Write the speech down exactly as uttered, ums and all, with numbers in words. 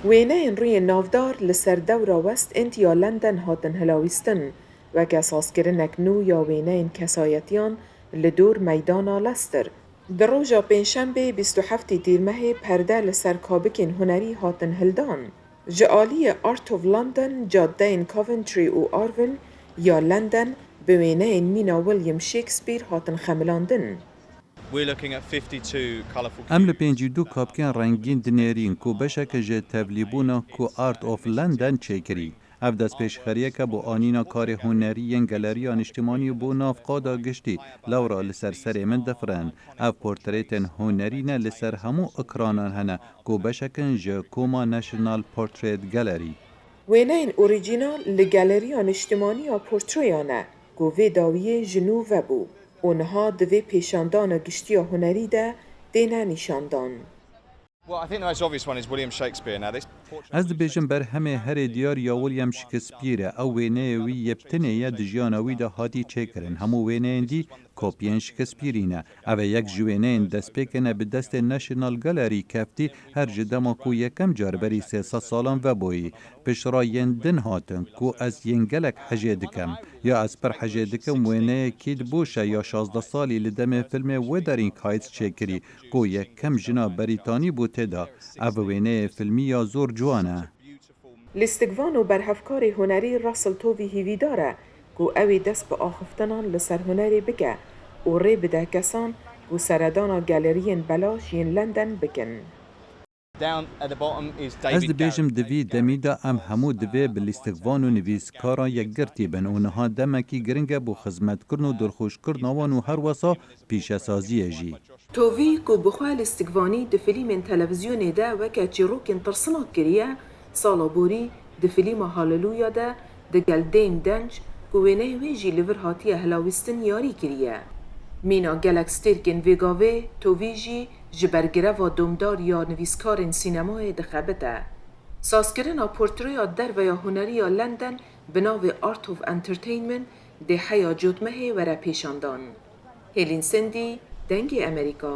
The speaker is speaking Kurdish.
Wêneyên rûyên navdar li ser dewra West End ya London hatin hilawîstin, weke sazkirinek nû ya wêneyên kesayetiyan li dor meydana Leicester. Di roja Pêncşembê bîst û heftê Tîrmehê perde li ser kabikên hunerî hatin hildan. Ji aliyê Art of London, caddeyên Coventry û Arvin ya London bi wêneyên mîna William Shakespeare hatin xemilandin. We're looking at fifty-two colourful Em li cubes. pêncî du kapkên rengîn dinêrîn ku beşeke ji tevlîbûna ku Art of London çêkirî. Ev destpêşxeriyeke bo anîna karê hunerî yên Galeriya Niştimanî bo nav qada giştî lewra li ser serê min difirin. Ev portretên hunerî ne, li ser hemû ekranan hene ku beşek in ji koma National Portrait Gallery. Wêneyên orîjînal li Galeriya Niştimanî ya Portroya ne ku vê dawiyê ji nû vebû û niha di vê pêşandana giştî ya hunerî de têne nîşandan. Well, I think the most obvious one is William Shakespeare. Now, this portrait Ez dibêjim berhemê herê diyar ya William Shakespeare e. Ew wêneyê wî yê bi tinê ye, di jiyana wî de hatî çêkirin. Hemû wêneyên dî kopiyên Shakespearî ne. Ev e yek ji wêneyên destpêkê ne bi destê National Gallery keftî, her ji dema ku yekem car berî sê sed salan veboyî. Piştre yên din hatin ku ez yên gelek hejê dikim. Ya ez pir hejê dikim wêneyê Kate Bush e ya şazdeh salî li demê filmê Wuthering Heights çêkirî ku yekem jina Berîtanî bû tê de. Ev wêneyê filmî ya zor ciwan e. Lîstikvan û berhevkarê hunerî Russell Tovey hîvîdar e ku ew ê dest bi axiftinan li ser hunerê bike û rê bide kesan ku seredana galeriyên belaş yên London bikin. Down at the bottom is Ez David dibêjim Garrett. di vî demî de em hemû divê bi lîstikvan û nivîskara yekgirtî bin û niha demekî giring e bo xizmetkirin û dilxweşkirina wan û herwesa pîşesaziyê jî. Tovey ku bi xwe lîstikvanî di filmên televîzyonê de weke çîrokên tirsinak kiriye, sala borî di filma Hallelujah de digel Dame Dench ku wêneyê wê jî li vir hatiye hilawîstin yarî kiriye. Mîna gelek stêrkên vê gavê Tovey jî ji ber greva domdar ya nivîskarên sînemayê dixebite. Sazkirina portreya derve ya hunerî ya London bi navê Art of Entertainment dê heya cotmehê were pêşandan. Hêlîn Sendî, Dengê Emerîka.